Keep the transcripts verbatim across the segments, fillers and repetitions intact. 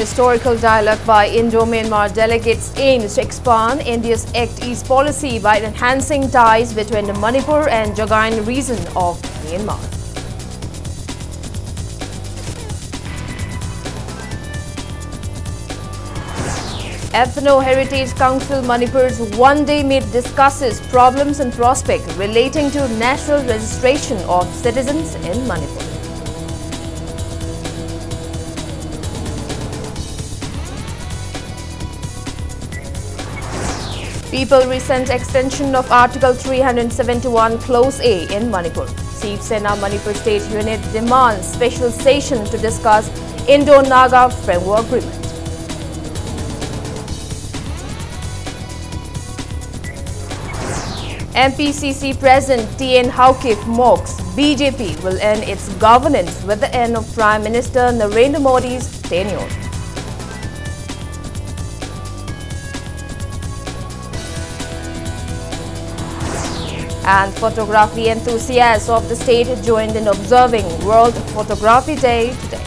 Historical dialogue by Indo-Myanmar delegates aims to expand India's Act East policy by enhancing ties between the Manipur and Jagain region of Myanmar. Ethno Heritage Council Manipur's one-day meet discusses problems and prospects relating to national registration of citizens in Manipur. People resent extension of Article three hundred seventy-one Clause A in Manipur. Shiv Sena Manipur State Unit demands special session to discuss Indo-Naga Framework Agreement. M P C C President T N Haokip mocks B J P will end its governance with the end of Prime Minister Narendra Modi's tenure. And photography enthusiasts of the state joined in observing World Photography Day today.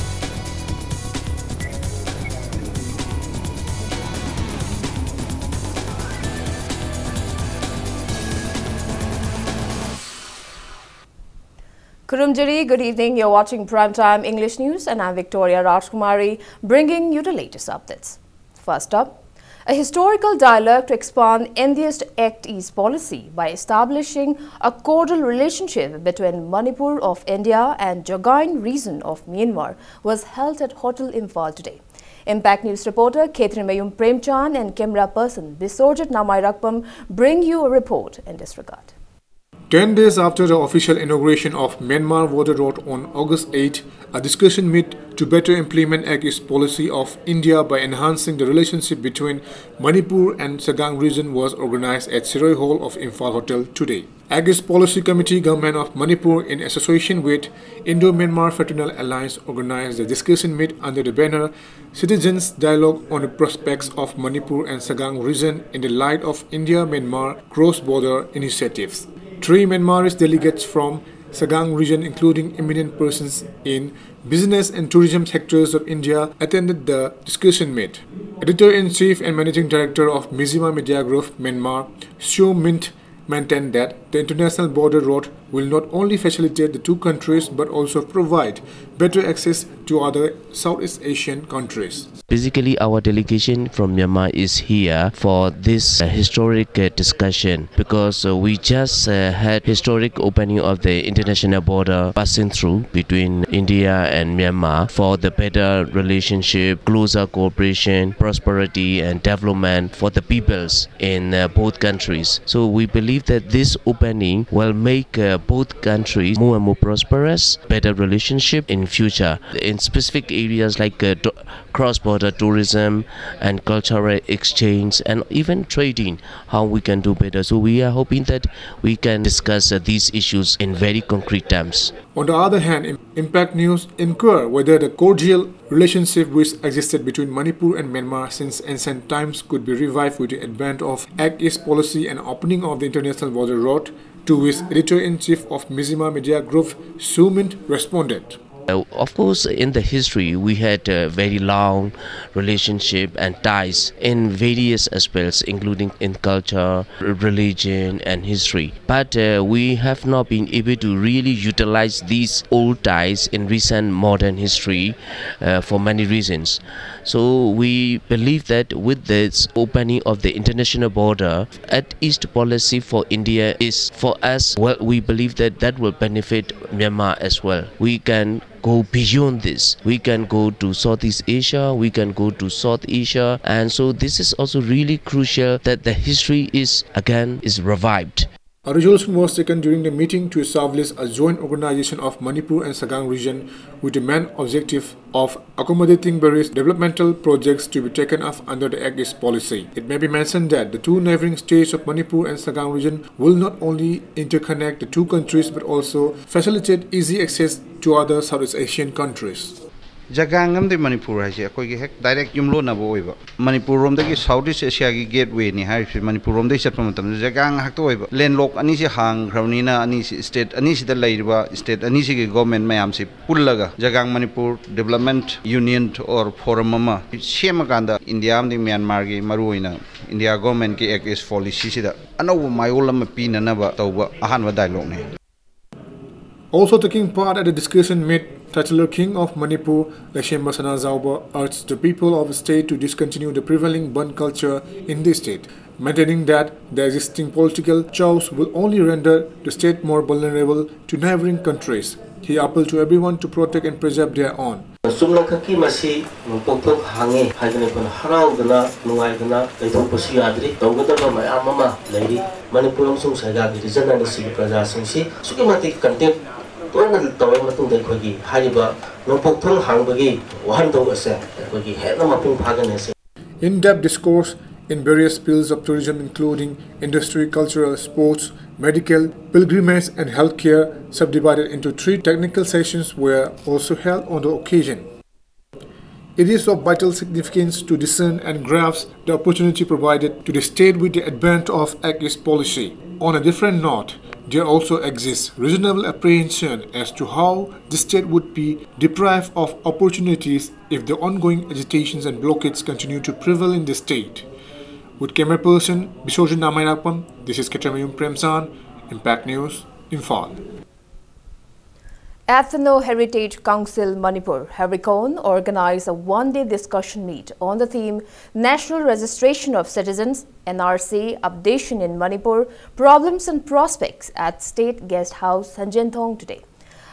Kurumjari, good evening. You're watching Primetime English News, and I'm Victoria Rajkumari, bringing you the latest updates. First up, a historical dialogue to expand India's Act East policy by establishing a cordial relationship between Manipur of India and Jagain region of Myanmar was held at Hotel Imphal today. Impact News reporter Khetrimayum Premchand and camera person Biswajit Namairakpam bring you a report in this regard. Ten days after the official inauguration of Myanmar Border Road on August eight, a discussion meet to better implement Act East policy of India by enhancing the relationship between Manipur and Sagaing region was organized at Sirui Hall of Imphal Hotel today. Act East Policy Committee, Government of Manipur, in association with Indo-Myanmar Fraternal Alliance, organized the discussion meet under the banner Citizens Dialogue on the Prospects of Manipur and Sagaing Region in the Light of India-Myanmar Cross-Border Initiatives. Three Myanmarese delegates from Sagaing region, including eminent persons in business and tourism sectors of India, attended the discussion meet. Editor-in-chief and Managing Director of Mizzima Media Group Myanmar, Siew Myint, maintained that the international border road will not only facilitate the two countries but also provide better access to other Southeast Asian countries. Basically, our delegation from Myanmar is here for this uh, historic uh, discussion because uh, we just uh, had historic opening of the international border passing through between India and Myanmar for the better relationship, closer cooperation, prosperity and development for the peoples in uh, both countries. So we believe that this opening will make uh, both countries more and more prosperous, better relationship in future in specific areas like uh, to- cross-border tourism and cultural exchange and even trading, how we can do better. So we are hoping that we can discuss uh, these issues in very concrete terms. On the other hand, Im- Impact News inquire whether the cordial relationship which existed between Manipur and Myanmar since ancient times could be revived with the advent of Act East policy and opening of the international border road, to which editor-in-chief of Mizzima Media Group, Siew Myint, responded. Uh, of course, in the history, we had a very long relationship and ties in various aspects, including in culture, r- religion, and history. But uh, we have not been able to really utilize these old ties in recent modern history uh, for many reasons. So we believe that with this opening of the international border, Act East policy for India is for us. Well, we believe that that will benefit Myanmar as well. We can go beyond this. We can go to Southeast Asia, we can go to South Asia, and so this is also really crucial that the history is again is revived. A resolution was taken during the meeting to establish a joint organization of Manipur and Sagaing region with the main objective of accommodating various developmental projects to be taken up under the Act East policy. It may be mentioned that the two neighboring states of Manipur and Sagaing region will not only interconnect the two countries but also facilitate easy access to other Southeast Asian countries. ꯖꯒꯥꯡ ꯑꯃꯗꯤ ꯃꯅꯤꯄꯨꯔ ꯍꯥꯏꯁꯦ ꯑꯩꯈꯣꯏꯒꯤ ꯍꯦꯛ direct ꯌꯨꯝꯂꯣꯟꯅꯕ ꯑꯣꯏꯕ, Manipur ꯔꯣꯝꯗꯒꯤ south ꯏꯁ ꯑꯦꯁꯤꯌꯥꯒꯤ ꯒꯦꯠꯋꯦꯅꯤ ꯍꯥꯏꯔꯤꯕꯁꯤ ꯃꯅꯤꯄꯨꯔ ꯔꯣꯝꯗꯒꯤ ꯆꯠꯄ ꯃꯇꯝꯗ ꯖꯒꯥꯡ ꯉꯥꯛꯇ ꯑꯣꯏꯕ꯫ ꯂꯦꯟꯂꯣꯛ ꯑꯅꯤꯁꯤ ꯍꯥꯡꯈ꯭ꯔꯕꯅꯤꯅ ꯑꯅꯤꯁꯤ, ꯁ꯭ꯇꯦꯠ ꯑꯅꯤꯁꯤꯗ ꯂꯩꯔꯤꯕ ꯁ꯭ꯇꯦꯠ ꯑꯅꯤꯁꯤꯒꯤ ꯒꯣꯔꯃꯦꯟ ꯃꯌꯥꯝꯁꯤ ꯄꯨꯜꯂꯒ ꯖꯒꯥꯡ ꯃꯅꯤꯄꯨꯔ ꯗꯤꯕꯂꯞꯃꯦꯟꯠ ꯌꯨꯅꯤꯌꯟ ꯑꯣꯔ ꯐꯣꯔꯝ ꯑꯃ ꯁꯦꯝꯃꯀꯥꯟꯗ ꯏꯟꯗꯤꯌꯥ ꯑꯃꯗꯤ ꯃ꯭ꯌꯥꯟꯃꯥꯔꯒꯤ, ꯃꯔꯨꯑꯣꯏꯅ ꯏꯟꯗꯤꯌꯥ ꯒꯣꯔꯃꯦꯟꯠꯀꯤ ꯑꯦꯛ ꯏꯁ ꯄꯣꯂꯤꯁꯤꯁꯤꯗ ꯑꯅꯧꯕ ꯃꯥꯌꯣꯜ ꯑꯃ ꯄꯤꯅꯅꯕ ꯇꯧꯕ ꯑꯍꯥꯟꯕ ꯗꯥꯏꯂꯣꯒꯅꯤ꯫ Also taking part at the discussion meet Titular King of Manipur, Leishemba Sanajaoba, urged the people of the state to discontinue the prevailing bandh culture in the state, maintaining that the existing political chaos will only render the state more vulnerable to neighboring countries. He appealed to everyone to protect and preserve their own. ꯆꯨꯝꯅꯈꯛꯀꯤ ꯃꯁꯤ ꯅꯣꯡꯄꯣꯛꯊꯣꯛ ꯍꯥꯡꯉꯦ ꯍꯥꯏꯗꯅ ꯑꯩꯈꯣꯏꯅ ꯍꯔꯥꯎꯗꯅ ꯅꯨꯡꯉꯥꯏꯗꯅ ꯂꯩꯊꯣꯛꯄꯁꯨ ꯌꯥꯗ꯭ꯔꯤ꯫ ꯇꯧꯒꯗꯕ ꯃꯌꯥꯝ ꯑꯃ ꯂꯩꯔꯤ꯫ ꯃꯅꯤꯄꯨꯔ ꯑꯃꯁꯨꯡ ꯁꯦꯒꯥꯒꯤ ꯔꯤꯖꯟ ꯑꯅꯤꯁꯤꯒꯤ ꯄ꯭ꯔꯖꯥꯁꯤꯡꯁꯤ ꯑꯁꯨꯛꯀꯤ ꯃꯇꯤꯛ ꯀꯟꯇꯦꯛ ꯇꯣꯏꯅ ꯇꯧꯔꯕ ꯃꯇꯨꯡꯗ ꯑꯩꯈꯣꯏꯒꯤ ꯍꯥꯏꯔꯤꯕ ꯅꯣꯡꯄꯣꯛ ꯊꯣꯡ ꯍꯥꯡꯕꯒꯤ ꯋꯥꯍꯟꯊꯣꯛ ꯑꯁꯦ ꯑꯩꯈꯣꯏꯒꯤ ꯍꯦꯟꯅ ꯃꯄꯨꯡ ꯐꯥꯒꯅꯤ ꯑꯁꯤ꯫ In-depth discourse in various fields of tourism, including industry, cultural, sports, medical, pilgrimage, and healthcare, subdivided into three technical sessions, were also held on the occasion. It is of vital significance to discern and grasp the opportunity provided to the state with the advent of Act East policy. On a different note, there also exists reasonable apprehension as to how the state would be deprived of opportunities if the ongoing agitations and blockades continue to prevail in the state. With camera person Bisorjin Namainakpam, this is Ketramayum Premsan, Impact News, Imphal. Ethno Heritage Council Manipur, HERICON, organized a one-day discussion meet on the theme National Registration of Citizens, N R C, Updation in Manipur, Problems and Prospects at State Guest House, Sanjenthong today.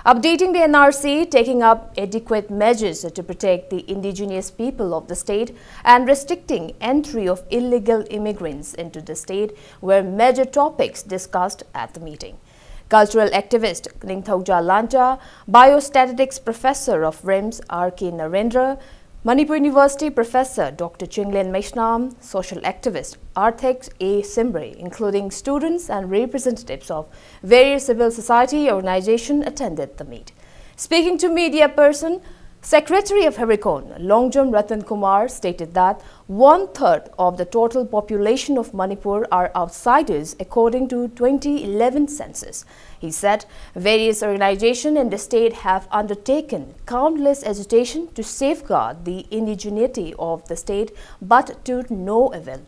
Updating the N R C, taking up adequate measures to protect the indigenous people of the state, and restricting entry of illegal immigrants into the state were major topics discussed at the meeting. Cultural activist Ningthouja Lancha, biostatistics professor of RIMS R K Narendra, Manipur University professor Doctor Chinglen Meishnam, social activist Arthex A Simbre, including students and representatives of various civil society organizations, attended the meet. Speaking to media person, Secretary of HERICON, Longjam Ratan Kumar, stated that one third of the total population of Manipur are outsiders, according to twenty eleven census. He said various organizations in the state have undertaken countless agitation to safeguard the indigeneity of the state, but to no avail.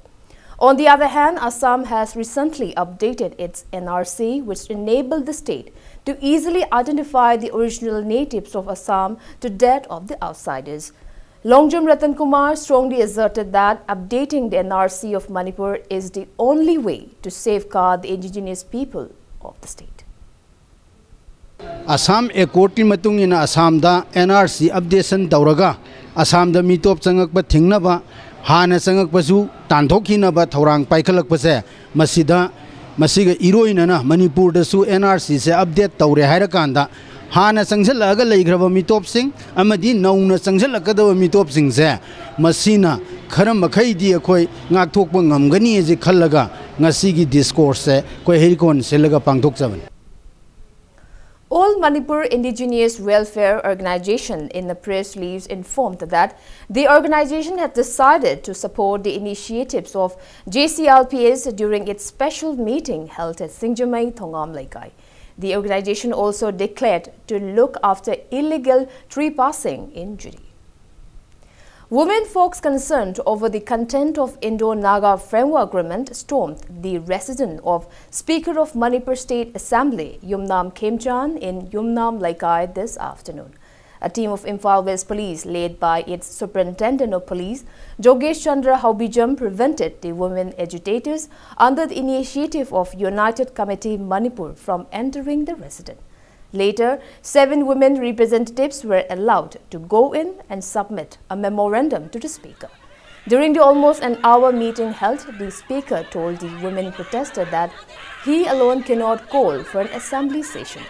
On the other hand, Assam has recently updated its N R C, which enabled the state to easily identify the original natives of Assam to that of the outsiders. Longjam Ratan Kumar strongly asserted that updating the N R C of Manipur is the only way to safeguard the indigenous people of the state. Assam ꯑꯦꯀꯣꯔꯗꯀꯤ ꯃꯇꯨꯡ ꯏꯟꯅ ꯑꯁꯥꯝꯗ and R C ꯑꯞꯗꯦꯁꯟ ꯇꯧꯔꯒ ꯑꯁꯥꯝꯗ ꯃꯤꯇꯣꯞ ꯆꯪꯉꯛꯄ ꯊꯤꯡꯅꯕ, ꯍꯥꯟꯅ ꯆꯪꯉꯛꯄꯁꯨ ꯇꯥꯟꯊꯣꯛꯈꯤꯅꯕ ꯊꯧꯔꯥꯡ ꯄꯥꯏꯈꯠꯂꯛꯄꯁꯦ, ꯃꯁꯤꯗ, ꯃꯁꯤꯒ ꯏꯔꯣꯏꯅꯅ ꯃꯅꯤꯄꯨꯔꯗꯁꯨ ꯑꯦꯟ ꯑꯥꯔ ꯁꯤꯁꯦ ꯑꯞꯗꯦꯠ ꯇꯧꯔꯦ ꯍꯥꯏꯔꯀꯥꯟꯗ, ꯍꯥꯟꯅ ꯆꯪꯁꯤꯜꯂꯛꯑꯒ ꯂꯩꯈ꯭ꯔꯕ ꯃꯤꯇꯣꯞꯁꯤꯡ ꯑꯃꯗꯤ ꯅꯧꯅ ꯆꯪꯁꯤꯜꯂꯛꯀꯗꯕ ꯃꯤꯇꯣꯞꯁꯤꯡꯁꯦ, ꯃꯁꯤꯅ ꯈꯔ ꯃꯈꯩꯗꯤ ꯑꯩꯈꯣꯏ ꯉꯥꯛꯊꯣꯛꯄ ꯉꯝꯒꯅꯤ ꯑꯁꯤ ꯈꯜꯂꯒ ꯉꯁꯤꯒꯤ ꯗꯤꯁꯀꯣꯔꯁꯁꯦ ꯑꯩꯈꯣꯏ ꯍꯦꯔꯤꯀꯣꯟ ꯁꯤꯜꯂꯒ ꯄꯥꯡꯊꯣꯛꯆꯕꯅꯤ꯫ All Manipur Indigenous Welfare Organization, in a press release, informed that the organization has decided to support the initiatives of J C L P S during its special meeting held at Singjamei Thongam Leikai. The organization also declared to look after illegal trespassing in Jiri. Women folks concerned over the content of Indo-Naga Framework Agreement stormed the residence of Speaker of Manipur State Assembly, Yumnam Khemchand, in Yumnam Leikai this afternoon. A team of Imphal West Police, led by its Superintendent of Police, Jogesh Chandra Haubijam, prevented the women agitators under the initiative of United Committee Manipur from entering the residence. Later, seven women representatives were allowed to go in and submit a memorandum to the speaker. During the almost an hour meeting held, the speaker told the women protester that he alone cannot call for an assembly session.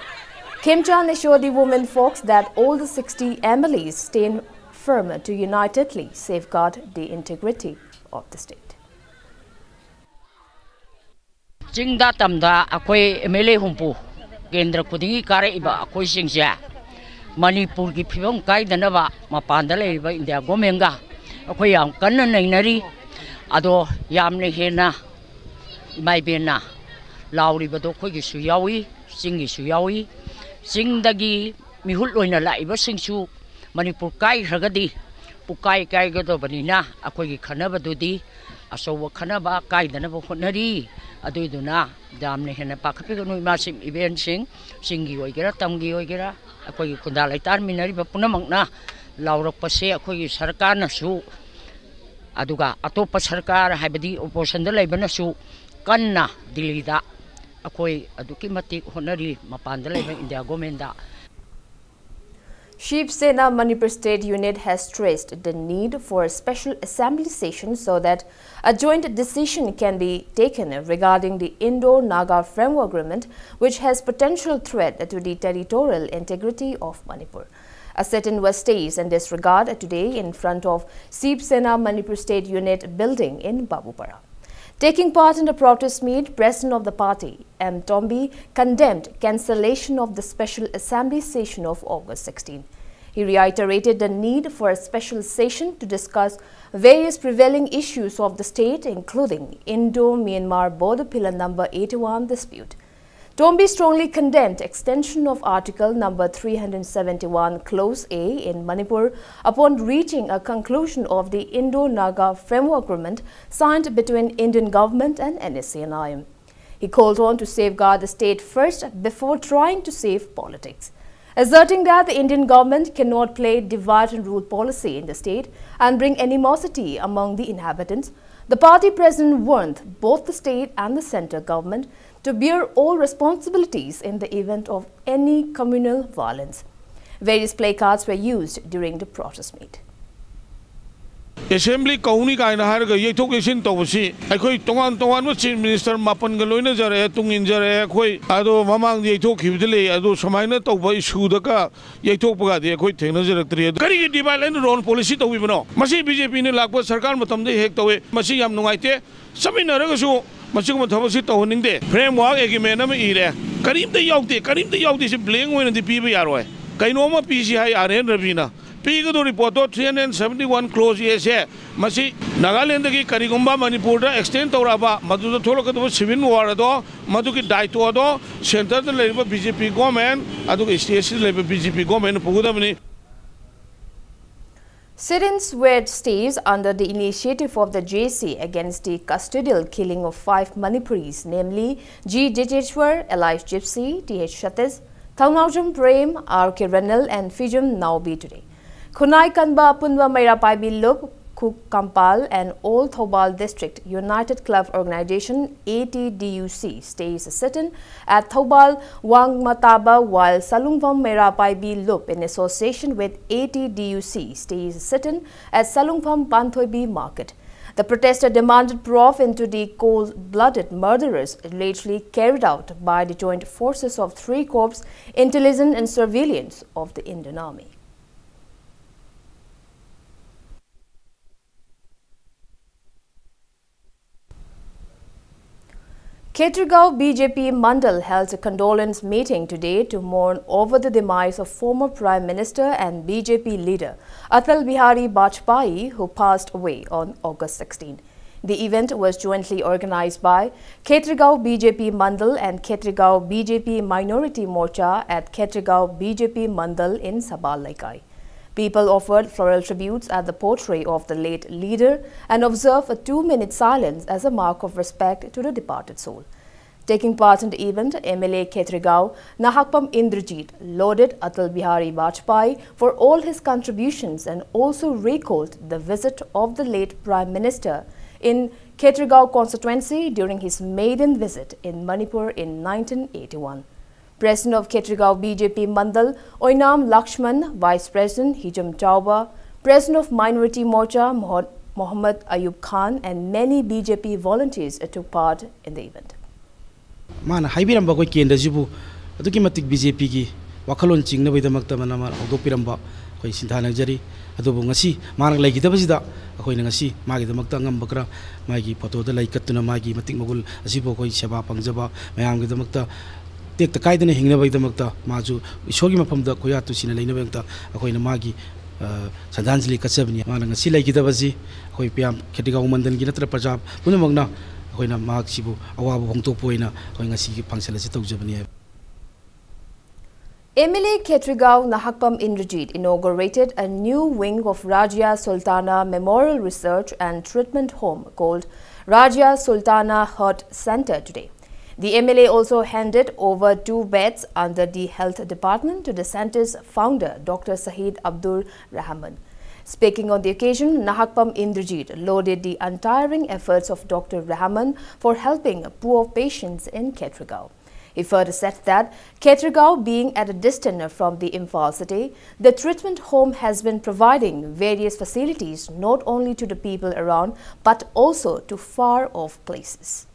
Khemchand assured the women folks that all the sixty M L As stand firm to unitedly safeguard the integrity of the state. ꯆꯤꯡꯗ ꯇꯝꯗ ꯑꯩꯈꯣꯏ M L A ꯍꯨꯝꯐꯨ ꯀꯦꯟꯗ꯭ꯔ ꯈꯨꯗꯤꯡꯒꯤ ꯀꯥꯔꯛꯏꯕ ꯑꯩꯈꯣꯏꯁꯤꯡꯁꯦ ꯃꯅꯤꯄꯨꯔꯒꯤ ꯐꯤꯕꯝ ꯀꯥꯏꯗꯅꯕ ꯃꯄꯥꯟꯗ ꯂꯩꯔꯤꯕ ꯏꯟꯗꯤꯌꯥ ꯒꯣꯔꯃꯦꯟꯒ ꯑꯩꯈꯣꯏ ꯌꯥꯝ ꯀꯟꯅ ꯅꯩꯅꯔꯤ꯫ ꯑꯗꯣ ꯌꯥꯝꯅ ꯍꯦꯟꯅ ꯏꯃꯥ ꯏꯕꯦꯟꯅ ꯂꯥꯎꯔꯤꯕꯗꯣ ꯑꯩꯈꯣꯏꯒꯤꯁꯨ ꯌꯥꯎꯏ, ꯆꯤꯡꯒꯤꯁꯨ ꯌꯥꯎꯏ꯫ ꯆꯤꯡꯗꯒꯤ ꯃꯤꯍꯨꯠ ꯑꯣꯏꯅ ꯂꯥꯛꯏꯕꯁꯤꯡꯁꯨ ꯃꯅꯤꯄꯨꯔ ꯀꯥꯏꯈ꯭ꯔꯒꯗꯤ ꯄꯨꯀꯥꯏ ꯀꯥꯏꯒꯗꯕꯅꯤꯅ ꯑꯩꯈꯣꯏꯒꯤ ꯈꯟꯅꯕꯗꯨꯗꯤ ꯑꯆꯧꯕ ꯈꯟꯅꯕ ꯀꯥꯏꯗꯅꯕ ꯍꯣꯠꯅꯔꯤ꯫ ꯑꯗꯨꯏꯗꯨꯅ ꯌꯥꯝꯅ ꯍꯦꯟꯅ ꯄꯥꯈꯠꯄꯤꯒꯅꯨ ꯏꯃꯥꯁꯤꯡ, ꯏꯕꯦꯟꯁꯤꯡ, ꯆꯤꯡꯒꯤ ꯑꯣꯏꯒꯦꯔꯥ ꯇꯝꯒꯤ ꯑꯣꯏꯒꯦꯔꯥ, ꯑꯩꯈꯣꯏꯒꯤ ꯈꯨꯟꯗꯥ ꯂꯩꯇꯥꯔꯃꯤꯟꯅꯔꯤꯕ ꯄꯨꯝꯅꯃꯛꯅ ꯂꯥꯎꯔꯛꯄꯁꯦ ꯑꯩꯈꯣꯏꯒꯤ ꯁꯔꯀꯥꯔꯅꯁꯨ, ꯑꯗꯨꯒ ꯑꯇꯣꯞꯄ ꯁꯔꯀꯥꯔ ꯍꯥꯏꯕꯗꯤ ꯑꯣꯄꯣꯖꯤꯁꯟꯗ ꯂꯩꯕꯅꯁꯨ ꯀꯟꯅ ꯗꯤꯜꯂꯤꯗ ꯑꯩꯈꯣꯏ ꯑꯗꯨꯛꯀꯤ ꯃꯇꯤꯛ ꯍꯣꯠꯅꯔꯤ, ꯃꯄꯥꯟꯗ ꯂꯩꯕ India ꯒꯣꯔꯃꯦꯟꯗ꯫ Shiv Sena Manipur State Unit has stressed the need for a special assembly session so that a joint decision can be taken regarding the Indo-Naga Framework Agreement, which has potential threat to the territorial integrity of Manipur. A sit-in was staged in this regard today in front of Shiv Sena Manipur State Unit building in Babupara. Taking part in the protest meet, President of the party, M Tombi, condemned cancellation of the special assembly session of August sixteen. He reiterated the need for a special session to discuss various prevailing issues of the state, including Indo-Myanmar border pillar number eighty-one dispute. Tombi strongly condemned extension of Article number three hundred seventy-one, Clause A in Manipur upon reaching a conclusion of the Indo-Naga Framework Agreement signed between Indian government and N S C N I M. He called on to safeguard the state first before trying to save politics, asserting that the Indian government cannot play divide and rule policy in the state and bring animosity among the inhabitants. The party president warned both the state and the centre government to bear all responsibilities in the event of any communal violence. Various placards were used during the protest meet. Assembly ꯀꯧꯅꯤ ꯀꯥꯏꯅ ꯍꯥꯏꯔꯒ ꯌꯩꯊꯣꯛ ꯌꯩꯁꯤꯟ ꯇꯧꯕꯁꯤ ꯑꯩꯈꯣꯏ ꯇꯣꯉꯥꯟ ꯇꯣꯉꯥꯟꯕ chief minister ꯃꯥꯄꯟꯒ ꯂꯣꯏꯅꯖꯔꯛꯑꯦ, ꯇꯨꯡ ꯏꯟꯖꯔꯛꯑꯦ ꯑꯩꯈꯣꯏ꯫ ꯑꯗꯣ ꯃꯃꯥꯡꯗ ꯌꯩꯊꯣꯛꯈꯤꯕꯗꯤ ꯂꯩ, ꯑꯗꯣ ꯁꯨꯃꯥꯏꯅ ꯇꯧꯕ ꯏꯁꯨꯗꯒ ꯌꯩꯊꯣꯛꯄꯒꯗꯤ ꯑꯩꯈꯣꯏ ꯊꯦꯡꯅꯖꯔꯛꯇ꯭ꯔꯤ꯫ ꯑꯗꯨ ꯀꯔꯤꯒꯤ divide and rule policy ꯇꯧꯕꯤꯕꯅꯣ? ꯃꯁꯤ ꯕꯤ ꯖꯦ ꯄꯤꯅ ꯂꯥꯛꯄ ꯁꯔꯀꯥꯔ ꯃꯇꯝꯗ ꯍꯦꯛ ꯇꯧꯋꯦ꯫ ꯃꯁꯤ ꯌꯥꯝ ꯅꯨꯡꯉꯥꯏꯇꯦ꯫ ꯆꯠꯃꯤꯟꯅꯔꯒꯁꯨ ꯃꯁꯤꯒꯨꯝꯕ ꯊꯕꯛꯁꯤ ꯇꯧꯍꯟꯅꯤꯡꯗꯦ꯫ Framework Agreement ꯑꯃ ꯏꯔꯦ, ꯀꯔꯤꯝꯇ ꯌꯥꯎꯗꯦ, ꯀꯔꯤꯝꯇ ꯌꯥꯎꯗꯦ꯫ ꯁꯤ blank ꯑꯣꯏꯅꯗꯤ ꯄꯤꯕ ꯌꯥꯔꯣꯏ꯫ ꯀꯩꯅꯣꯝꯃ ꯄꯤꯁꯤ ꯍꯥꯏ ꯑꯥꯔ ꯑꯦꯟ ꯔꯕꯤꯅ꯫ ꯄꯤꯒꯗꯧꯔꯤꯕ ꯄꯣꯠꯇꯣ three hundred seventy one crores ꯑꯦꯁꯦ ꯃꯁꯤ ꯅꯥꯒꯥꯂꯦꯟꯗꯒꯤ ꯀꯔꯤꯒꯨꯝꯕ ꯃꯅꯤꯄꯨꯔꯗ extend ꯇꯧꯔꯛꯑꯕ, ꯃꯗꯨꯗ ꯊꯣꯛꯂꯛꯀꯗꯕ civil war ꯑꯗꯣ, ꯃꯗꯨꯒꯤ ꯗꯥꯏꯇꯣ ꯑꯗꯣ centreꯗ ꯂꯩꯔꯤꯕ B J P government ꯑꯗꯨꯒ stateꯁꯤꯗ ꯂꯩꯔꯤꯕ B J P governmentꯅ ꯄꯨꯒꯗꯕꯅꯤ꯫ Sit-ins were staged under the initiative of the J C against the custodial killing of five Manipuris, namely G Jiteshwar, alias Gypsy, Th Satish, Thaonaojam Prem, R K Ranil, and Phijum Naobi today. Khunai Kanba Apunba Meira Paibi Lup, Khuk Kampal, and All Thoubal District United Club Organization, A T D U C, staged a sit-in at Thoubal Wangmataba, while Salungpham Meira Paibi Lup, in association with A T D U C, staged a sit-in at Salungpham Panthoibi Market. The protester demanded proof into the cold-blooded murderers allegedly carried out by the joint forces of three corps, intelligence and surveillance of the Indian Army. Khetrigao B J P Mandal held a condolence meeting today to mourn over the demise of former Prime Minister and B J P leader Atal Bihari Vajpayee, who passed away on August sixteen. The event was jointly organized by Khetrigao B J P Mandal and Khetrigao B J P Minority Morcha at Khetrigao B J P Mandal in Sabal Leikai. People offered floral tributes at the portrait of the late leader and observed a two-minute silence as a mark of respect to the departed soul. Taking part in the event, M L A Khetrigao Nahakpam Indrajit lauded Atal Bihari Vajpayee for all his contributions and also recalled the visit of the late Prime Minister in Khetrigao constituency during his maiden visit in Manipur in nineteen eighty-one. President of Khetrigao B J P Mandal, Oinam Lakshman, Vice President Hijam Chauba, President of Minority Morcha, Moho-, Mohammad Ayub Khan, and many B J P volunteers took part in the event. ꯃꯥꯅ ꯍꯥꯏꯕꯤꯔꯝꯕ ꯑꯩꯈꯣꯏ ꯀꯦꯟꯗ꯭ꯔꯁꯤꯕꯨ ꯑꯗꯨꯛꯀꯤ ꯃꯇꯤꯛ B J ꯄꯤꯒꯤ ꯋꯥꯈꯜꯂꯣꯟ ꯆꯤꯡꯅꯕꯒꯤꯗꯃꯛꯇ ꯃꯥꯅ ꯃꯥꯅ ꯍꯧꯗꯣꯛꯄꯤꯔꯝꯕ ꯑꯩꯈꯣꯏ ꯁꯤꯟꯊꯥꯅꯖꯔꯤ꯫ ꯑꯗꯨꯕꯨ ꯉꯁꯤ ꯃꯥꯅ ꯂꯩꯈꯤꯗꯕꯁꯤꯗ ꯑꯩꯈꯣꯏꯅ ꯉꯁꯤ ꯃꯥꯒꯤꯗꯃꯛꯇ ꯑꯉꯝꯕ ꯈꯔ ꯃꯥꯒꯤ ꯐꯣꯇꯣꯗ ꯂꯩ ꯀꯠꯇꯨꯅ ꯃꯥꯒꯤ ꯃꯇꯤꯛ ꯃꯒꯨꯟ ꯑꯁꯤꯕꯨ ꯑꯩꯈꯣꯏ ꯁꯦꯕꯥ ꯄꯥꯡꯖꯕ ꯃꯌꯥꯝꯒꯤꯗꯃꯛꯇ ꯇꯦꯛꯇ ꯀꯥꯏꯗꯅ ꯍꯤꯡꯅꯕꯒꯤꯗꯃꯛꯇ ꯃꯥꯁꯨ ꯏꯁꯣꯔꯒꯤ ꯃꯐꯝꯗ ꯈꯣꯏꯌꯥ ꯇꯨꯁꯤꯟꯅ ꯂꯩꯅꯕꯒꯤꯗꯃꯛꯇ ꯑꯩꯈꯣꯏꯅ ꯃꯥꯒꯤ, ꯑ, ꯁ꯭ꯔꯗꯥꯟꯖꯂꯤ ꯀꯠꯆꯕꯅꯤ꯫ ꯃꯥꯅ ꯉꯁꯤ ꯂꯩꯈꯤꯗꯕꯁꯤ ꯑꯩꯈꯣꯏ ꯄꯤꯌꯥꯝ ꯈꯦꯇ꯭ꯔꯤꯒꯥꯎ ꯃꯟꯗꯜꯒꯤ ꯅꯠꯇꯅ ꯄ꯭ꯔꯖꯥ ꯄꯨꯝꯅꯃꯛꯅ ꯑꯩꯈꯣꯏꯅ ꯃꯍꯥꯛꯁꯤꯕꯨ ꯑꯋꯥꯕ ꯐꯣꯡꯗꯣꯛꯄ ꯑꯣꯏꯅ ꯑꯩꯈꯣꯏ ꯉꯁꯤꯒꯤ function ꯑꯁꯤ ꯇꯧꯖꯕꯅꯤ ꯍꯥꯏꯕ꯫ M L A Khetrigao Nahakpam Indrajit inaugurated a new wing of Rajia Sultana Memorial Research and Treatment Home called Rajia Sultana Heart Center today. The M L A also handed over two beds under the Health Department to the center's founder, Doctor Saheed Abdur Rahman. Speaking on the occasion, Nahakpam Indrajit lauded the untiring efforts of Doctor Rahman for helping poor patients in Khetrigao. He further said that Khetrigao being at a distance from the Imphal city, the treatment home has been providing various facilities not only to the people around but also to far off places.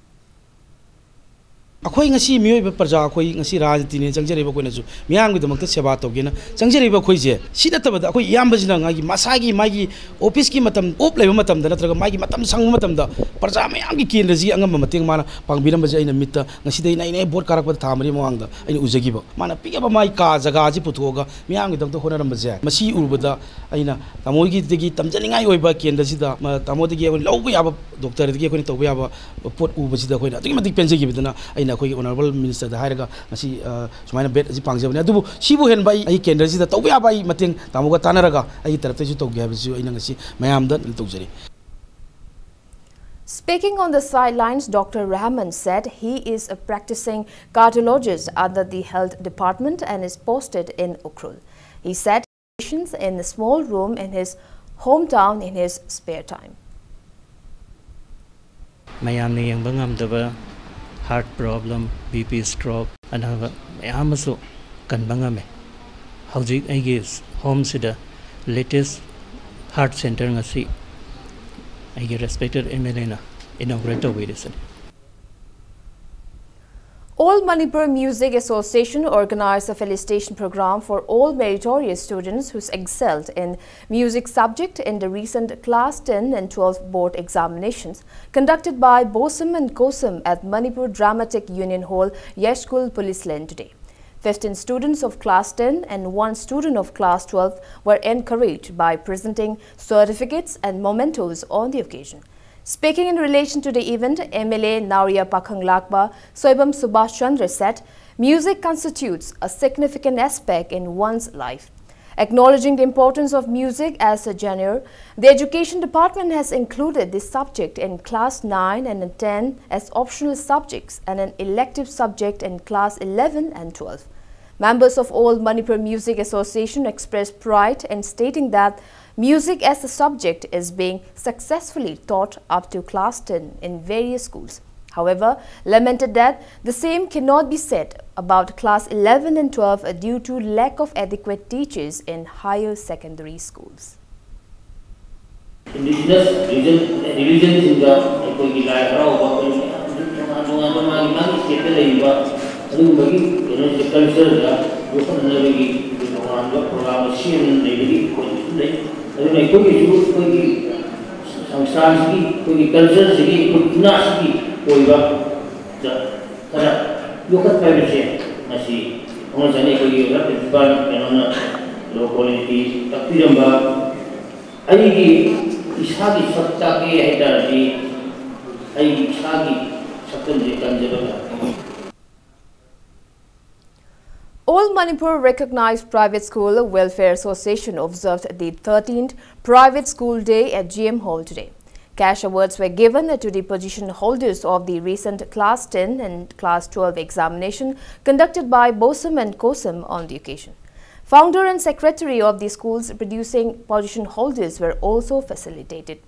ꯑꯩꯈꯣꯏ ꯉꯁꯤ ꯃꯤꯑꯣꯏꯕ ꯄ꯭ꯔꯖꯥ, ꯑꯩꯈꯣꯏ ꯉꯁꯤ ꯔꯥꯖꯅꯤꯇꯤꯅꯦꯅ ꯆꯪꯖꯔꯤꯕ ꯑꯩꯈꯣꯏꯅꯁꯨ ꯃꯤꯌꯥꯝꯒꯤꯗꯃꯛꯇ ꯁꯦꯕꯥ ꯇꯧꯒꯦꯅ ꯆꯪꯖꯔꯤꯕ ꯑꯩꯈꯣꯏꯁꯦ, ꯁꯤ ꯅꯠꯇꯕꯗ ꯑꯩꯈꯣꯏ ꯏꯌꯥꯝꯕꯁꯤꯅ ꯃꯥꯒꯤ ꯃꯁꯥꯒꯤ, ꯃꯥꯒꯤ officeꯀꯤ ꯃꯇꯝ off ꯂꯩꯕ ꯃꯇꯝꯗ ꯅꯠꯇ꯭ꯔꯒ ꯃꯥꯒꯤ ꯃꯇꯝ ꯁꯪꯕ ꯃꯇꯝꯗ ꯄ꯭ꯔꯖꯥ ꯃꯌꯥꯝꯒꯤ ꯀꯦꯟꯗ꯭ꯔꯁꯤꯒꯤ ꯑꯉꯝꯕ ꯃꯇꯦꯡ ꯃꯥꯅ ꯄꯥꯡꯕꯤꯔꯝꯕꯁꯦ ꯑꯩꯅ ꯃꯤꯠꯇ ꯉꯁꯤꯗꯩꯅ ꯑꯩꯅ ꯍꯦꯛ vote ꯀꯥꯔꯛꯄꯗ ꯊꯥ ꯃꯔꯤ ꯃꯃꯥꯡꯗ ꯑꯩꯅ ꯎꯖꯈꯤꯕ꯫ ꯃꯥꯅ ꯄꯤꯛꯑꯕ ꯃꯥꯒꯤ ꯀꯥ ꯖꯒꯥꯁꯤ ꯄꯨꯊꯣꯛꯑꯒ ꯃꯤꯌꯥꯝꯒꯤꯗꯃꯛꯇ ꯍꯣꯠꯅꯔꯝꯕꯁꯦ, ꯃꯁꯤ ꯎꯔꯨꯕꯗ ꯑꯩꯅ ꯇꯥꯃꯣꯒꯤꯗꯒꯤ ꯇꯝꯖꯅꯤꯡꯉꯥꯏ ꯑꯣꯏꯕ ꯀꯦꯟꯗ꯭ꯔꯁꯤꯗ, ꯃ-, ꯇꯥꯃꯣꯗꯒꯤ ꯑꯩꯈꯣꯏꯅ ꯂꯧꯕ ꯌꯥꯕ, doctorꯗꯒꯤ ꯑꯩꯈꯣꯏꯅ ꯇꯧꯕ ꯌꯥꯕ ꯄꯣꯠ ꯎꯕꯁꯤꯗ ꯑꯩꯈꯣꯏꯅ ꯑꯗꯨꯛꯀꯤ ꯃꯇꯤꯛ ꯄꯦꯟꯖꯈꯤꯕꯗꯨꯅ ꯑꯩꯅ ꯑꯩꯈꯣꯏꯒꯤ honourable ministerꯗ ꯍꯥꯏꯔꯒ ꯉꯁꯤ, ꯑ, ꯁꯨꯃꯥꯏꯅ bed ꯑꯁꯤ ꯄꯥꯡꯖꯕꯅꯤ꯫ ꯑꯗꯨꯕꯨ ꯁꯤꯕꯨ ꯍꯦꯟꯕ ꯑꯩ, ꯑꯩ ꯀꯦꯟꯗ꯭ꯔꯁꯤꯗ ꯇꯧꯕ ꯌꯥꯕ ꯑꯩ ꯃꯇꯦꯡ ꯇꯥꯃꯣꯒ ꯇꯥꯟꯅꯔꯒ ꯑꯩꯒꯤ ꯇꯔꯞꯇꯒꯤꯁꯨ ꯇꯧꯒꯦ ꯍꯥꯏꯕꯁꯤꯁꯨ ꯑꯩꯅ ꯉꯁꯤ ꯃꯌꯥꯝꯗ ꯇꯧꯖꯔꯤ꯫ Speaking on the sidelines, Doctor Rahman said he is a practicing cardiologist under the health department and is posted in Ukhrul. He said patients in a small room in his hometown in his spare time. ꯃꯌꯥꯝꯅ ꯌꯦꯡꯕ ꯉꯝꯗꯕ heart problem, B P stroke, ꯑꯅꯥꯕ ꯃꯌꯥꯝ ꯑꯃꯁꯨ ꯀꯟꯕ ꯉꯝꯃꯦ꯫ ꯍꯧꯖꯤꯛ ꯑꯩꯒꯤ homeꯁꯤꯗ latest heart center ꯉꯁꯤ ꯑꯩꯒꯤ respected M L Aꯅ inaugurate ꯇꯧꯕꯤꯔꯤꯁꯤꯅꯤ꯫ All Manipur Music Association organized a felicitation program for all meritorious students who excelled in music subject in the recent class ten and twelve board examinations conducted by BOSAM and COSAM at Manipur Dramatic Union Hall, Yashkul Police Lane today. Fifteen students of class ten and one student of class twelve were encouraged by presenting certificates and mementos on the occasion. Speaking in relation to the event, M L A Naoriya Pakhang Lakpa Soibam Subhash Chandra said, "Music constitutes a significant aspect in one's life." Acknowledging the importance of music as a genre, the Education Department has included this subject in class nine and ten as optional subjects and an elective subject in class eleven and twelve. Members of All Manipur Music Association expressed pride in stating that music as a subject is being successfully taught up to class ten in various schools. However, lamented that the same cannot be said about class eleven and twelve due to lack of adequate teachers in higher secondary schools. Indigenous religion, religion ꯁꯤꯡꯗ ꯑꯩꯈꯣꯏꯒꯤ ꯂꯥꯏ ꯍꯔꯥꯎꯕ, ꯑꯩꯈꯣꯏ ꯃꯌꯥꯝ ꯇꯣꯉꯥꯟ ꯇꯣꯉꯥꯟꯕ ꯃꯥꯒꯤ ꯃꯥꯒꯤ state ꯇ ꯂꯩꯔꯤꯕ ꯑꯗꯨꯒꯨꯝꯕꯒꯤ ꯀꯩꯅꯣꯁꯤꯗ culture ꯗ ꯌꯣꯛꯈꯠꯅꯅꯕꯒꯤ ꯑꯩꯈꯣꯏ ꯇꯣꯉꯥꯟꯕ program ꯑꯃ ꯁꯦꯝꯗꯨꯅ ꯂꯩꯕꯒꯤ ꯑꯩꯈꯣꯏ ꯑꯗꯨꯝ ꯂꯩ꯫ ꯑꯗꯨꯅ ꯑꯩꯈꯣꯏꯒꯤꯁꯨ ꯑꯩꯈꯣꯏꯒꯤ ꯁꯪꯁꯊꯥꯟꯁꯤꯒꯤ ꯑꯩꯈꯣꯏꯒꯤ culture ꯁꯤꯒꯤ ꯑꯩꯈꯣꯏ ꯏꯅꯥꯠꯁꯤꯒꯤ ꯑꯣꯏꯕ ꯗ ꯈꯔ ꯌꯣꯛꯈꯠꯄ ꯍꯥꯏꯕꯁꯦ ꯃꯁꯤ ꯈꯪꯅ ꯆꯥꯟꯅꯩ꯫ ꯑꯩꯈꯣꯏꯒꯤ ꯑꯣꯖꯥ ꯄ꯭ꯔꯤꯟꯁꯤꯄꯥꯜ ꯀꯩꯅꯣꯅ ꯂꯣ ꯀ꯭ꯋꯥꯂꯤꯇꯤ ꯇꯥꯛꯄꯤꯔꯝꯕ ꯑꯩꯒꯤ ꯏꯁꯥꯒꯤ ꯁꯛ ꯇꯥꯛꯀꯦ ꯍꯥꯏ ꯇꯥꯔꯗꯤ ꯑꯩꯒꯤ ꯏꯁꯥꯒꯤ ꯁꯛꯇꯝꯁꯦ ꯀꯟꯖꯕ ꯇꯥꯔꯦ꯫ All Manipur Recognized Private School Welfare Association observed the thirteenth Private School Day at G M Hall today. Cash awards were given to the position holders of the recent Class ten and Class twelve examination conducted by BOSAM and COSAM on the occasion. Founder and secretary of the school's producing position holders were also facilitated.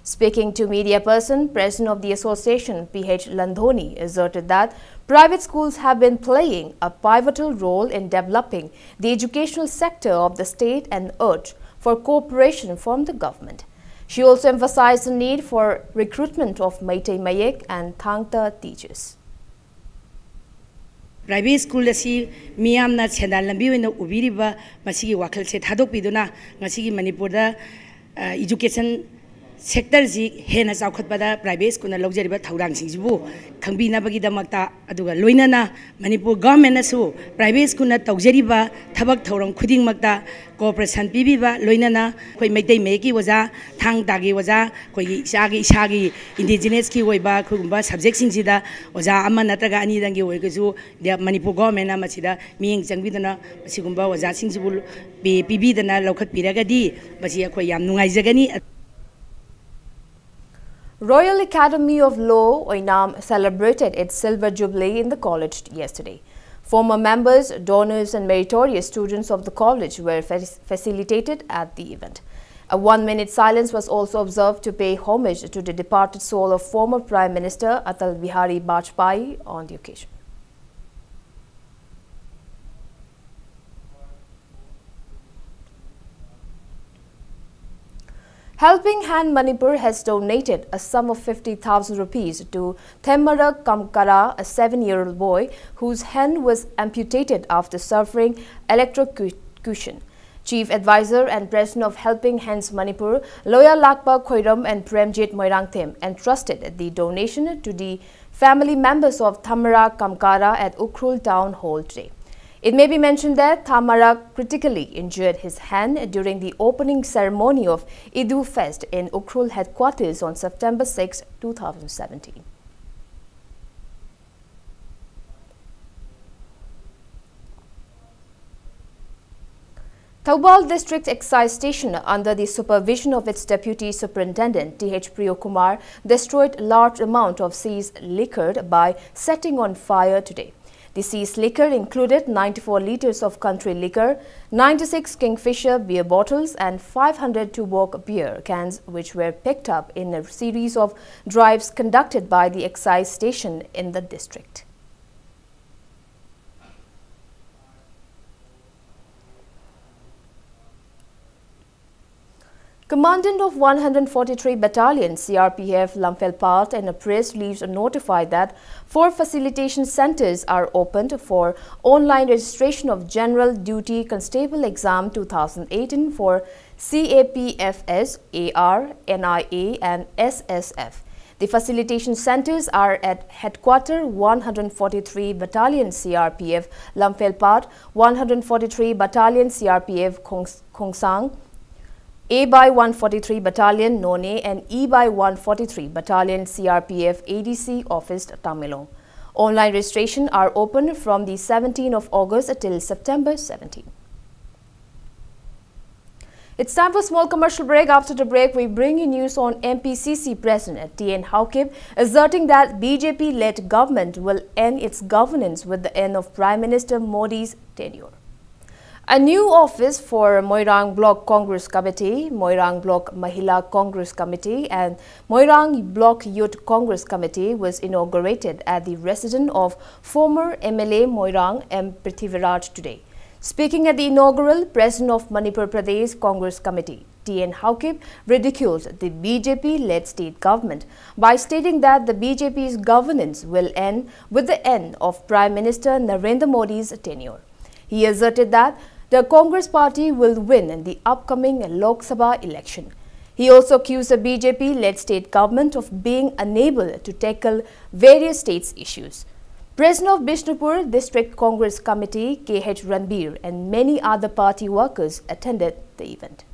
Speaking to media person, President of the Association, P H Landhoni, asserted that private schools have been playing a pivotal role in developing the educational sector of the state and urged for cooperation from the government. She also emphasized the need for recruitment of Meitei Mayek and Thangta teachers. Private school ꯑꯁꯤ ꯃꯤꯌꯥꯝꯅ ꯁꯦꯟꯗꯥꯟ ꯂꯝꯕꯤ ꯑꯣꯏꯅ ꯎꯕꯤꯔꯤꯕ ꯃꯁꯤꯒꯤ ꯋꯥꯈꯜꯁꯦ ꯊꯥꯗꯣꯛꯄꯤꯗꯨꯅ ꯉꯁꯤꯒꯤ ꯃꯅꯤꯄꯨꯔꯗ education sectorꯁꯤ ꯍꯦꯟꯅ ꯆꯥꯎꯈꯠꯄꯗ ꯄ꯭ꯔꯥꯏꯚꯦꯠ ꯁ꯭ꯀꯨꯜꯅ ꯂꯧꯖꯔꯤꯕ ꯊꯧꯗꯥꯡꯁꯤꯡꯁꯤꯕꯨ ꯈꯪꯕꯤꯅꯕꯒꯤꯗꯃꯛꯇ, ꯑꯗꯨꯒ ꯂꯣꯏꯅꯅ ꯃꯅꯤꯄꯨꯔ ꯒꯚꯔꯟꯃꯦꯟꯅꯁꯨ ꯄ꯭ꯔꯥꯏꯚꯦꯠ ꯁ꯭ꯀꯨꯜꯅ ꯇꯧꯖꯔꯤꯕ ꯊꯕꯛ ꯊꯧꯔꯝ ꯈꯨꯗꯤꯡꯃꯛꯇ cooperation ꯄꯤꯕꯤꯕ, ꯂꯣꯏꯅꯅ ꯑꯩꯈꯣꯏ ꯃꯩꯇꯩ ꯃꯌꯦꯛꯀꯤ ꯑꯣꯖꯥ, ꯊꯥꯡ ꯇꯥꯒꯤ ꯑꯣꯖꯥ, ꯑꯩꯈꯣꯏꯒꯤ ꯏꯁꯥꯒꯤ, ꯏꯁꯥꯒꯤ indigenousꯀꯤ ꯑꯣꯏꯕ ꯑꯩꯈꯣꯏꯒꯨꯝꯕ subjectꯁꯤꯡꯁꯤꯗ ꯑꯣꯖꯥ ꯑꯃ ꯅꯠꯇ꯭ꯔꯒ ꯑꯅꯤꯗꯪꯒꯤ ꯑꯣꯏꯔꯒꯁꯨ ꯗ-, ꯃꯅꯤꯄꯨꯔ ꯒꯚꯔꯟꯃꯦꯟꯅ ꯃꯁꯤꯗ ꯃꯤꯠꯌꯦꯡ ꯆꯪꯕꯤꯗꯨꯅ ꯃꯁꯤꯒꯨꯝꯕ ꯑꯣꯖꯥꯁꯤꯡꯁꯤꯕꯨ pay ꯄꯤꯕꯤꯗꯅ ꯂꯧꯈꯠꯄꯤꯔꯒꯗꯤ ꯃꯁꯤ ꯑꯩꯈꯣꯏ ꯌꯥꯝ ꯅꯨꯡꯉꯥꯏꯖꯒꯅꯤ꯫ Royal Academy of Law, Oinam, celebrated its Silver Jubilee in the college yesterday. Former members, donors, and meritorious students of the college were fac- facilitated at the event. A one minute silence was also observed to pay homage to the departed soul of former Prime Minister Atal Bihari Vajpayee on the occasion. Helping Hand Manipur has donated a sum of fifty thousand rupees to Themara Kamkara, a seven year old boy whose hand was amputated after suffering electrocution. Chief Advisor and President of Helping Hands Manipur, Loya Lakpa Khoiram and Premjit Moirangthem, entrusted the donation to the family members of Thamara Kamkara at Ukhrul Town Hall today. It may be mentioned that Thamara critically injured his hand during the opening ceremony of Idu Fest in Ukhrul headquarters on September sixth, two thousand seventeen. Thoubal District Excise Station, under the supervision of its Deputy Superintendent T H Priyo Kumar, destroyed large amount of seized liquor by setting on fire today. The seized liquor included ninety-four litres of country liquor, ninety-six Kingfisher beer bottles and five hundred Tuborg beer cans, which were picked up in a series of drives conducted by the excise station in the district. Commandant of one hundred forty-three Battalion, C R P F, Lamphel Pat, in a press release notified that four facilitation centers are opened for online registration of General Duty Constable Exam two thousand eighteen for C A P F S, A R, N I A, and S S F. The facilitation centers are at Headquarter one hundred forty-three Battalion C R P F, Lamphel Pat, one hundred forty-three Battalion C R P F, Khong- Khongsang, A by one forty-three Battalion, Noney, and E by one forty-three Battalion C R P F A D C office, Tamenglong. Online registration are open from the seventeenth of August till September seventeen. It's time for a small commercial break. After the break, we bring you news on M P C C President T N Haokip asserting that B J P-led government will end its governance with the end of Prime Minister Modi's tenure. A new office for Moirang Block Congress Committee, Moirang Block Mahila Congress Committee, and Moirang Block Youth Congress Committee was inaugurated at the residence of former M L A Moirang M Prithviraj today. Speaking at the inaugural, President of Manipur Pradesh Congress Committee, T N Haokip ridiculed the B J P-led state government by stating that the B J P's governance will end with the end of Prime Minister Narendra Modi's tenure. He asserted that the Congress party will win in the upcoming Lok Sabha election. He also accused the B J P-led state government of being unable to tackle various states' issues. President of Bishnupur District Congress Committee K H Ranbir and many other party workers attended the event.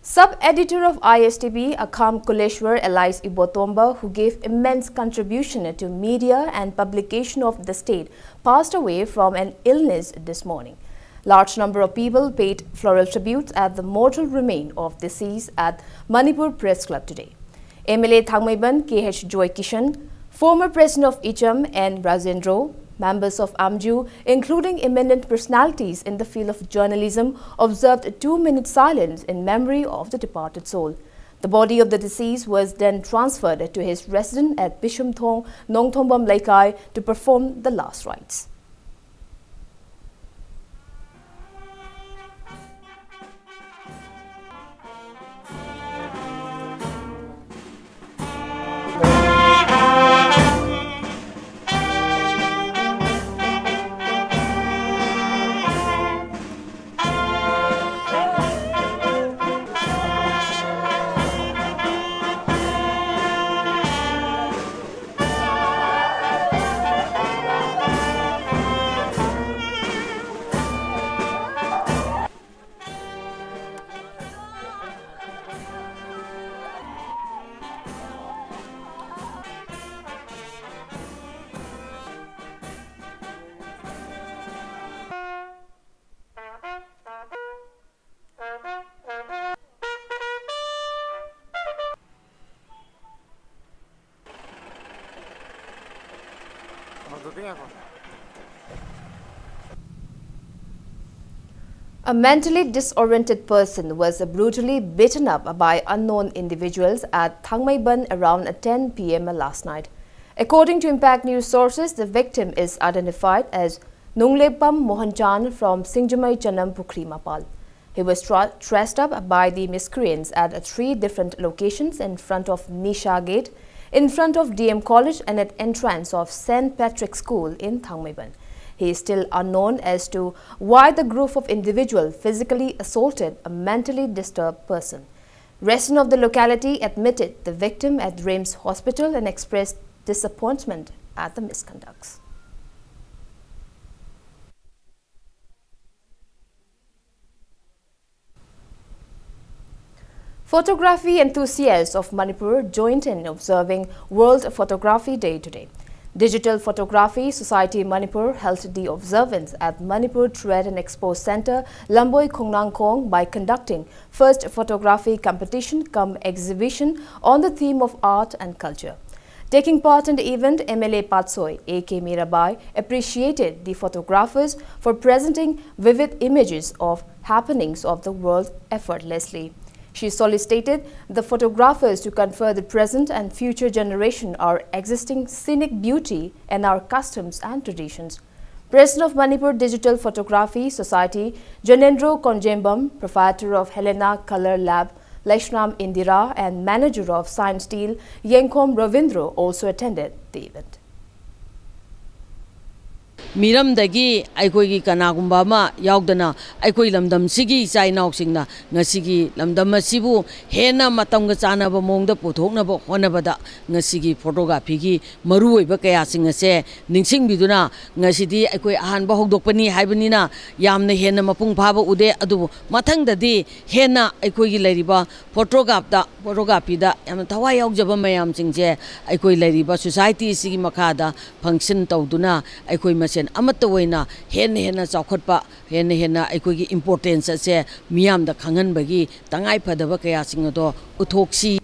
Sub-editor of I S T B, Akham Kuleshwar alias Ibotomba, who gave immense contribution to media and publication of the state, passed away from an illness this morning. Large number of people paid floral tributes at the mortal remain of deceased at Manipur Press Club today. M L A Thangmeiban K H Joy Kishan, former president of Icham N Rajendro, members of AMJU, including eminent personalities in the field of journalism, observed a two-minute silence in memory of the departed soul. The body of the deceased was then transferred to his residence at Bishumthong, Nongthombam Leikai to perform the last rites. A mentally disoriented person was brutally beaten up by unknown individuals at Thangmeiban around ten p m last night. According to Impact News sources, the victim is identified as Nunglepam Mohanchan from Singjamei Chanam Pukri Mapal. He was tra- dressed up by the miscreants at three different locations: in front of Nisha Gate, in front of D M College, and at entrance of Saint Patrick's School in Thangmeiban. He is still unknown as to why the group of individual physically assaulted a mentally disturbed person. Residents of the locality admitted the victim at RIMS Hospital and expressed disappointment at the misconducts. Photography enthusiasts of Manipur joined in observing World Photography Day today. Digital Photography Society Manipur held the observance at Manipur Trade and Expo Center, Lamboi Khongnangkhong, by conducting first photography competition cum exhibition on the theme of art and culture. Taking part in the event, M L A Patsoi A K Mirabai appreciated the photographers for presenting vivid images of happenings of the world effortlessly. She solicited the photographers to convey the present and future generation our existing scenic beauty and our customs and traditions. President of Manipur Digital Photography Society, Janendro Konjembam, proprietor of Helena Color Lab, Laishram Indira, and manager of Science Steel, Yengkhom Ravindra, also attended the event. ꯃꯤꯔꯝꯗꯒꯤ ꯑꯩꯈꯣꯏꯒꯤ ꯀꯅꯥꯒꯨꯝꯕ ꯑꯃ ꯌꯥꯎꯗꯅ ꯑꯩꯈꯣꯏ ꯂꯝꯗꯝꯁꯤꯒꯤ ꯏꯆꯥ ꯏꯅꯥꯎꯁꯤꯡꯅ ꯉꯁꯤꯒꯤ ꯂꯝꯗꯝ ꯑꯁꯤꯕꯨ ꯍꯦꯟꯅ ꯃꯇꯝꯒ ꯆꯥꯟꯅꯕ ꯃꯑꯣꯡꯗ ꯄꯨꯊꯣꯛꯅꯕ ꯍꯣꯠꯅꯕꯗ ꯉꯁꯤꯒꯤ ꯐꯣꯇꯣꯒ꯭ꯔꯥꯐꯤꯒꯤ ꯃꯔꯨꯑꯣꯏꯕ ꯀꯌꯥꯁꯤꯡ ꯑꯁꯦ ꯅꯤꯡꯁꯤꯡꯕꯤꯗꯨꯅ ꯉꯁꯤꯗꯤ ꯑꯩꯈꯣꯏ ꯑꯍꯥꯟꯕ ꯍꯧꯗꯣꯛꯄꯅꯤ ꯍꯥꯏꯕꯅꯤꯅ ꯌꯥꯝꯅ ꯍꯦꯟꯅ ꯃꯄꯨꯡ ꯐꯥꯕ ꯎꯗꯦ꯫ ꯑꯗꯨꯕꯨ ꯃꯊꯪꯗꯗꯤ ꯍꯦꯟꯅ ꯑꯩꯈꯣꯏꯒꯤ ꯂꯩꯔꯤꯕ ꯐꯣꯇꯣꯒ꯭ꯔꯥꯐꯇ ꯐꯣꯇꯣꯒ꯭ꯔꯥꯐꯤꯗ ꯌꯥꯝꯅ ꯊꯋꯥꯏ ꯌꯥꯎꯖꯕ ꯃꯌꯥꯝꯁꯤꯡꯁꯦ ꯑꯩꯈꯣꯏ ꯂꯩꯔꯤꯕ ꯁꯣꯁꯥꯏꯇꯤ ꯑꯁꯤꯒꯤ ꯃꯈꯥꯗ ꯐꯪꯁꯟ ꯇꯧꯗꯨꯅ ꯑꯩꯈꯣꯏ ꯃꯁꯦꯟ ꯑꯃꯠꯇ ꯑꯣꯏꯅ ꯍꯦꯟꯅ ꯍꯦꯟꯅ ꯆꯥꯎꯈꯠꯄ ꯍꯦꯟꯅ ꯍꯦꯟꯅ ꯑꯩꯈꯣꯏꯒꯤ ꯏꯝꯄꯣꯔꯇꯦꯟꯁ ꯑꯁꯦ ꯃꯤꯌꯥꯝꯗ ꯈꯪꯍꯟꯕꯒꯤ ꯇꯉꯥꯏ ꯐꯗꯕ ꯀꯌꯥꯁꯤꯡ ꯑꯗꯣ ꯎꯠꯊꯣꯛꯁꯤ꯫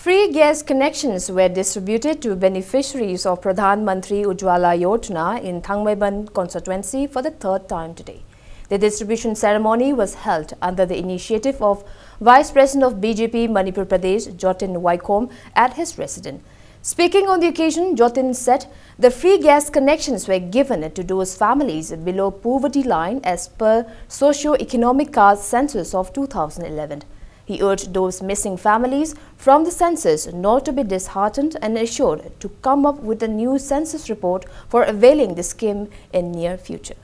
Free gas connections were distributed to beneficiaries of Pradhan Mantri Ujjwala Yojana in Thangmeiban constituency for the third time today. The distribution ceremony was held under the initiative of Vice President of B J P Manipur Pradesh, Jotin Waikhom, at his residence. Speaking on the occasion, Jotin said the free gas connections were given to those families below poverty line as per socio-economic caste census of two thousand eleven. He urged those missing families from the census not to be disheartened and assured to come up with a new census report for availing the scheme in near future.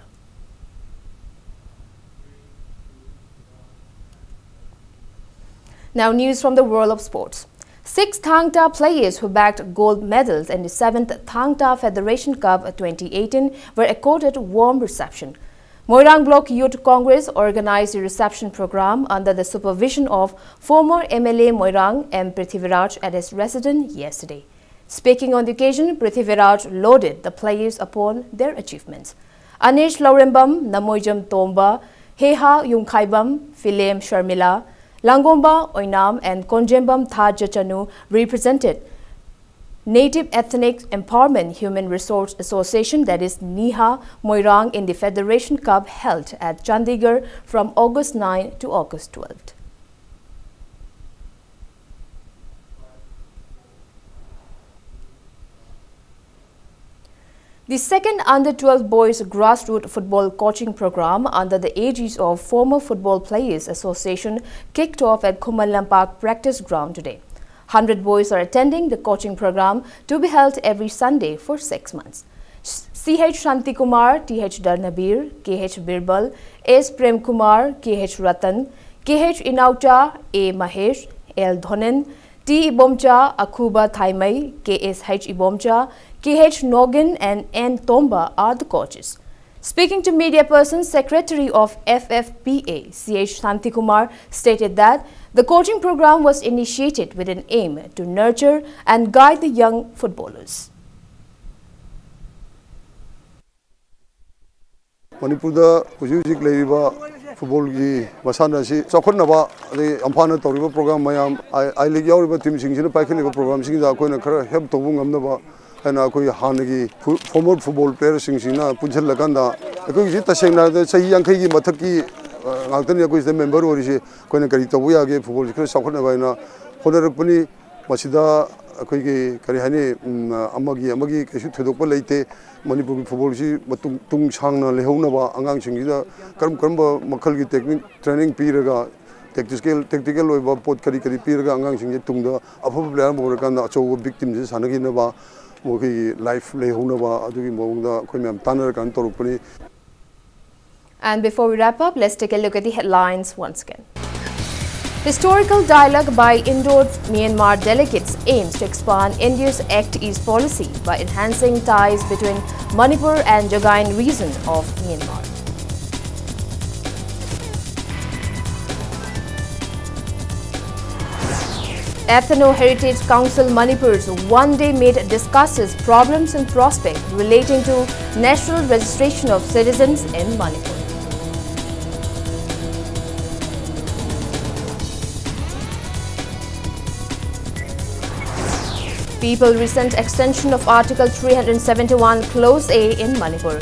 Now, news from the world of sports. Six Thangta players who bagged gold medals in the seventh Thangta Federation Cup twenty eighteen were accorded warm reception. Moirang Block Youth Congress organized a reception program under the supervision of former M L A Moirang M Prithviraj at his residence yesterday. Speaking on the occasion, Prithviraj lauded the players upon their achievements. Anish Laurembam, Namoijam Tomba, Heha Yungkhaibam, Philem Sharmila, Langomba Oinam, and Konjembam Thajachanu represented Native Ethnic Empowerment Human Resource Association, that is NEHA, Moirang in the Federation Cup held at Chandigarh from August nine to August twelfth. The second under twelve boys grassroots football coaching program under the aegis of Former Football Players Association kicked off at Khuman Lampak practice ground today. Hundred boys are attending the coaching program to be held every Sunday for six months. C H Shanti Kumar, T H Darnabir, K H Birbal, S Prem Kumar, K H Ratan, K H Inaucha, A Mahesh, L Dhonen, T Ibomcha, Akhuba Thaimei, K S H Ibomcha, K H Nogin, and N Tomba are the coaches. Speaking to media persons, Secretary of F F P A, C H Shanti Kumar, stated that the coaching program was initiated with an aim to nurture and guide the young footballers. ꯃꯅꯤꯄꯨꯔꯗ ꯍꯧꯖꯤꯛ ꯍꯧꯖꯤꯛ ꯂꯩꯔꯤꯕ ꯐꯨꯠꯕꯣꯜꯒꯤ ꯃꯁꯥꯟꯅ ꯑꯁꯤ ꯆꯥꯎꯈꯠꯅꯕ, ꯑꯗꯩ ꯑꯝꯐꯥꯅ ꯇꯧꯔꯤꯕ ꯄ꯭ꯔꯣꯒ꯭ꯔꯥꯝ ꯃꯌꯥꯝ, ꯑꯥꯏ ꯑꯥꯏ ꯂꯤꯒ ꯌꯥꯎꯔꯤꯕ ꯇꯤꯝꯁꯤꯡꯁꯤꯅ ꯄꯥꯏꯈꯠꯂꯤꯕ ꯄ꯭ꯔꯣꯒ꯭ꯔꯥꯝꯁꯤꯡꯗ ꯑꯩꯈꯣꯏꯅ ꯈꯔ ꯍꯦꯜꯞ ꯇꯧꯕ ꯉꯝꯅꯕ ꯍꯥꯏꯅ ꯑꯩꯈꯣꯏ ꯍꯥꯟꯅꯒꯤ ꯐꯨ-, ꯐꯣꯔꯃꯔ ꯐꯨꯠꯕꯣꯜ ꯄ꯭ꯂꯦꯌꯔꯁꯤꯡꯁꯤꯅ ꯄꯨꯟꯁꯤꯜꯂꯀꯥꯟꯗ, ꯑꯩꯈꯣꯏꯒꯤꯁꯤ ꯇꯁꯦꯡꯅ ꯍꯥꯏꯔꯕꯗ ꯆꯍꯤ ꯌꯥꯡꯈꯩꯒꯤ ꯃꯊꯛꯀꯤ, ꯑ, ꯉꯥꯛꯇꯅꯤ ꯑꯩꯈꯣꯏ ꯁꯤꯗ ꯃꯦꯝꯕꯔ ꯑꯣꯏꯔꯤꯁꯤ꯫ ꯑꯩꯈꯣꯏꯅ ꯀꯔꯤ ꯇꯧꯕ ꯌꯥꯒꯦ, ꯐꯨꯠꯕꯣꯜꯁꯤ ꯈꯔ ꯆꯥꯎꯈꯠꯅꯕ ꯍꯥꯏꯅ ꯍꯣꯠꯅꯔꯛꯄꯅꯤ꯫ ꯃꯁꯤꯗ ꯑꯩꯈꯣꯏꯒꯤ, ꯀꯔꯤ ꯍꯥꯏꯅꯤ, ꯎꯝ, ꯑꯃꯒꯤ ꯑꯃꯒꯤ ꯀꯩꯁꯨ ꯊꯣꯏꯗꯣꯛꯄ ꯂꯩꯇꯦ꯫ ꯃꯅꯤꯄꯨꯔꯒꯤ ꯐꯨꯠꯕꯣꯜꯁꯤ ꯃꯇꯨꯡ, ꯇꯨꯡ ꯁꯥꯡꯅ ꯂꯩꯍꯧꯅꯕ, ꯑꯉꯥꯡꯁꯤꯡꯁꯤꯗ ꯀꯔꯝ ꯀꯔꯝꯕ ꯃꯈꯜꯒꯤ ꯇꯦꯛꯅꯤꯛ ꯇ꯭ꯔꯦꯅꯤꯡ ꯄꯤꯔꯒ, ꯇꯦꯛꯇꯤꯀꯦꯜ, ꯇꯦꯛꯇꯤꯀꯦꯜ ꯑꯣꯏꯕ ꯄꯣꯠ ꯀꯔꯤ ꯀꯔꯤ ꯄꯤꯔꯒ ꯑꯉꯥꯡꯁꯤꯡꯁꯦ ꯇꯨꯡꯗ ꯑꯐꯕ ꯄ꯭ꯂꯦꯌꯔ ꯑꯃ ꯑꯣꯏꯔꯀꯥꯟꯗ ꯑꯆꯧꯕ ꯕꯤꯛ ꯇꯤꯝꯁꯤ ꯁꯥꯟꯅꯈꯤꯅꯕ, ꯃꯈꯣꯏꯒꯤ ꯂꯥꯏꯐ ꯂꯩꯍꯧꯅꯕ, ꯑꯗꯨꯒꯤ ꯃꯑꯣꯡꯗ ꯑꯩꯈꯣꯏ ꯃꯌꯥꯝ ꯇꯥꯟꯅꯔꯀꯥꯟꯗ ꯇꯧꯔꯛꯄꯅꯤ꯫ And before we wrap up, let's take a look at the headlines once again. Historical dialogue by Indo-Myanmar delegates aims to expand India's Act East policy by enhancing ties between Manipur and Jagain region of Myanmar. Ethno Heritage Council Manipur's one-day meet discusses problems and prospects relating to national registration of citizens in Manipur. People resent extension of Article three hundred seventy-one Clause A in Manipur.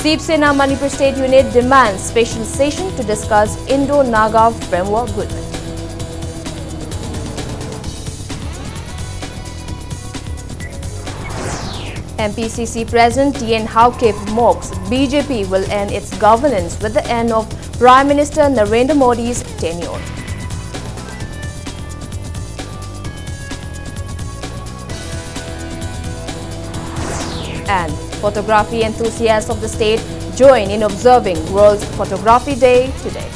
Shiv Sena Manipur State Unit demands special session to discuss Indo-Naga Framework Agreement. M P C C President T N Haokip mocks B J P will end its governance with the end of Prime Minister Narendra Modi's tenure. And photography enthusiasts of the state join in observing World Photography Day today.